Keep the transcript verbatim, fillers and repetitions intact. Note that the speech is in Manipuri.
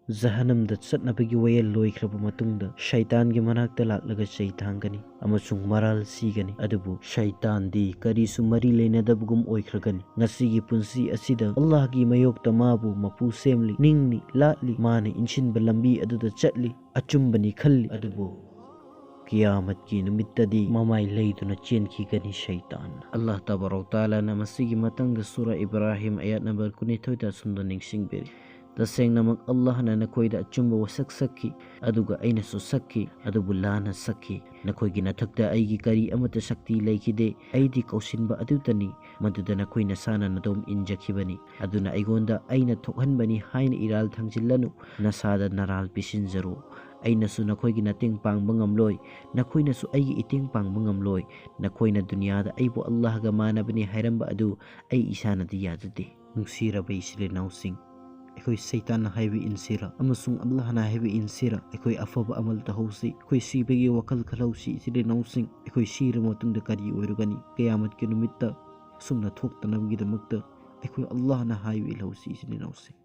ꯖꯍꯅꯝꯗ ꯆꯠꯅꯕꯒꯤ ꯋꯥꯌꯦꯜ ꯂꯣꯏꯈ꯭ꯔꯕ ꯃꯇꯨꯡꯗ, ꯁꯩꯇꯥꯟꯒꯤ ꯃꯅꯥꯛꯇ ꯂꯥꯛꯂꯒ ꯆꯩ ꯊꯥꯡꯒꯅꯤ ꯑꯃꯁꯨꯡ ꯃꯔꯥꯜ ꯁꯤꯒꯅꯤ꯫ ꯑꯗꯨꯕꯨ ꯁꯩꯇꯥꯟꯗꯤ ꯀꯔꯤꯁꯨ ꯃꯔꯤ ꯂꯩꯅꯗꯕꯒꯨꯝ ꯑꯣꯏꯈ꯭ꯔꯒꯅꯤ꯫ ꯉꯁꯤꯒꯤ ꯄꯨꯟꯁꯤ ꯑꯁꯤꯗ ꯑꯜꯂꯥꯍꯒꯤ ꯃꯥꯌꯣꯛꯇ ꯃꯥꯕꯨ ꯃꯄꯨ ꯁꯦꯝꯂꯤ, ꯅꯤꯡꯅꯤ, ꯂꯥꯠꯂꯤ, ꯃꯥꯅ ꯏꯟꯁꯤꯟꯕ ꯂꯝꯕꯤ ꯑꯗꯨꯗ ꯆꯠꯂꯤ, ꯑꯆꯨꯝꯕꯅꯤ ꯈꯜꯂꯤ꯫ ꯑꯗꯨꯕꯨ ꯀꯤꯌꯥꯃꯠꯀꯤ ꯅꯨꯃꯤꯠꯇꯗꯤ ꯃꯃꯥꯏ ꯂꯩꯗꯨꯅ ꯆꯦꯟꯈꯤꯒꯅꯤ ꯁꯩꯇꯥꯟ꯫ ꯑꯜꯂꯥꯍ ꯇꯕꯥꯔꯛ ꯇꯥꯂꯥꯅ ꯃꯁꯤꯒꯤ ꯃꯇꯥꯡꯗ ꯁꯨꯔꯥ ꯏꯕ꯭ꯔꯥꯍꯤꯝ ꯑꯌꯥꯠ ꯅꯝꯕꯔ ꯀꯨꯟꯅꯤꯊꯣꯏꯗ ꯑꯁꯨꯝꯅ ꯅꯤꯡꯁꯤꯡꯕꯤꯔꯤ: "ꯇꯁꯦꯡꯅꯃꯛ ꯑꯜꯂꯥꯍꯅ ꯅꯈꯣꯏꯗ ꯑꯆꯨꯝꯕ ꯋꯥꯁꯛ ꯁꯛꯈꯤ, ꯑꯗꯨꯒ ꯑꯩꯅꯁꯨ ꯁꯛꯈꯤ, ꯑꯗꯨꯕꯨ ꯂꯥꯟꯅ ꯁꯛꯈꯤ꯫ ꯅꯈꯣꯏꯒꯤ ꯅꯊꯛꯇ ꯑꯩꯒꯤ ꯀꯔꯤ ꯑꯃꯠꯇ ꯁꯛꯇꯤ ꯂꯩꯈꯤꯗꯦ꯫ ꯑꯩꯗꯤ ꯀꯧꯁꯤꯟꯕ ꯑꯗꯨꯇꯅꯤ, ꯃꯗꯨꯗ ꯅꯈꯣꯏ ꯅꯁꯥꯅ ꯅꯗꯣꯝ ꯏꯟꯖꯈꯤꯕꯅꯤ꯫ ꯑꯗꯨꯅ ꯑꯩꯉꯣꯟꯗ ꯑꯩꯅ ꯊꯣꯛꯍꯟꯕꯅꯤ ꯍꯥꯏꯅ ꯏꯔꯥꯜ ꯊꯥꯡꯖꯤꯜꯂꯅꯨ, ꯅꯁꯥꯗ ꯅꯔꯥꯜ ꯄꯤꯁꯤꯟꯖꯔꯨ꯫ ꯑꯩꯅꯁꯨ ꯅꯈꯣꯏꯒꯤ ꯃꯇꯦꯡ ꯄꯥꯡꯕ ꯉꯝꯂꯣꯏ, ꯅꯈꯣꯏꯅꯁꯨ ꯑꯩꯒꯤ ꯏꯇꯦꯡ ꯄꯥꯡꯕ ꯉꯝꯂꯣꯏ꯫ ꯅꯈꯣꯏꯅ ꯗꯨꯅꯤꯌꯥꯗ ꯑꯩꯕꯨ ꯑꯜꯂꯥꯍꯒ ꯃꯥꯟꯅꯕꯅꯤ ꯍꯥꯏꯔꯝꯕ ꯑꯗꯨ ꯑꯩ ꯏꯁꯥꯅꯗꯤ ꯌꯥꯖꯗꯦ"꯫ ꯅꯨꯡꯁꯤꯔꯕ ꯏꯆꯤꯜ ꯏꯅꯥꯎꯁꯤꯡ, ꯑꯩꯈꯣꯏ ꯁꯩꯇꯥꯟꯅ ꯍꯥꯏꯕ ꯏꯟꯁꯤꯔ ꯑꯃꯁꯨꯡ ꯑꯜꯂꯥꯍꯅ ꯍꯥꯏꯕ ꯏꯟꯁꯤꯔ, ꯑꯩꯈꯣꯏ ꯑꯐꯕ ꯑꯃꯜ ꯇꯧꯍꯧꯁꯤ꯫ ꯑꯩꯈꯣꯏ ꯁꯤꯕꯒꯤ ꯋꯥꯈꯜ ꯈꯜꯍꯧꯁꯤ ꯏꯆꯤꯜ ꯏꯅꯥꯎꯁꯤꯡ꯫ ꯑꯩꯈꯣꯏ ꯁꯤꯔꯕ ꯃꯇꯨꯡꯗ ꯀꯔꯤ ꯑꯣꯏꯔꯨꯒꯅꯤ? ꯀꯌꯥꯃꯠꯀꯤ ꯅꯨꯃꯤꯠꯇ ꯑꯁꯨꯝꯅ ꯊꯣꯛꯇꯅꯕꯒꯤꯗꯃꯛꯇ ꯑꯩꯈꯣꯏ ꯑꯜꯂꯥꯍꯅ ꯍꯥꯏꯕ ꯏꯜꯍꯧꯁꯤ ꯏꯆꯤꯜ ꯏꯅꯥꯎꯁꯤꯡ꯫